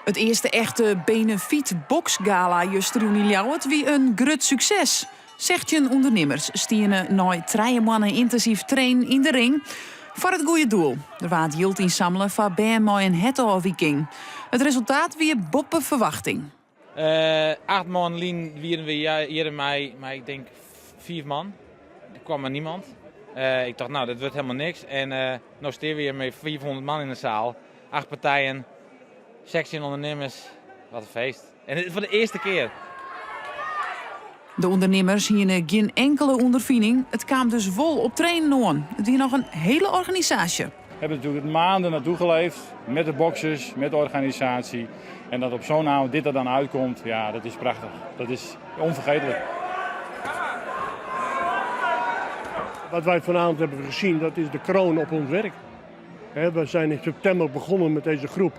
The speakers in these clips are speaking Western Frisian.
It earste echte benefyt boksgala justerjûn yn Ljouwert wie in grut sukses. 16 ûndernimmers stiene nei trije moanne yntinsyf trainen yn de ring foar it goede doel. Der waard jild ynsammele foar bern mei in hertôfwiking. It resultaat wie boppe ferwachting. Acht mannen lyn wienen we hjir mei, ik tink, fiif man. Der kwam mar niemand. Ik tocht, nou, dat wurdt helemaal niks. En no stean we hjir mei 500 man yn de saal. Acht partijen, 16 ûndernimmers. Wat in feest. En foar de earste kear. De ûndernimmers hiene gjin inkele ûnderfining. It kaam dus wol op trainen oan. It wie noch in hiele organisaasje. We hebben natuurlijk maanden naartoe geleefd met de boxers, met de organisatie. En dat op zo'n avond dit er dan uitkomt, ja, dat is prachtig. Dat is onvergetelijk. Wat wij vanavond hebben gezien, dat is de kroon op ons werk. We zijn in september begonnen met deze groep.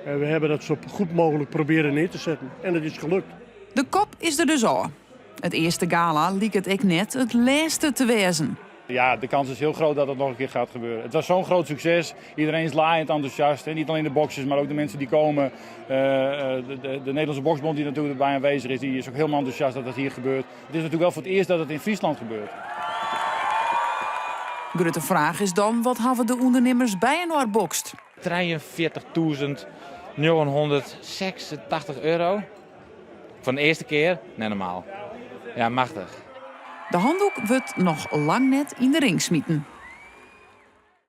En we hebben dat zo goed mogelijk proberen neer te zetten. En dat is gelukt. De kop is der dus ôf. It earste gala liket ek net it lêste te wêzen. Ja, de kans is heel groot dat het nog een keer gaat gebeuren. Het was zo'n groot succes. Iedereen is laaiend enthousiast. En niet alleen de boxers, maar ook de mensen die komen. De Nederlandse Boksbond die natuurlijk erbij aanwezig is, die is ook helemaal enthousiast dat dat hier gebeurt. Het is natuurlijk wel voor het eerst dat het in Friesland gebeurt. Grutte fraach is dan, wat hawwe de ûndernimmers byinoar bokst? 43.986 euro. Foar de earste kear, net normaal. Ja, machtich. De handoek wurdt noch lang net yn de ring smiten.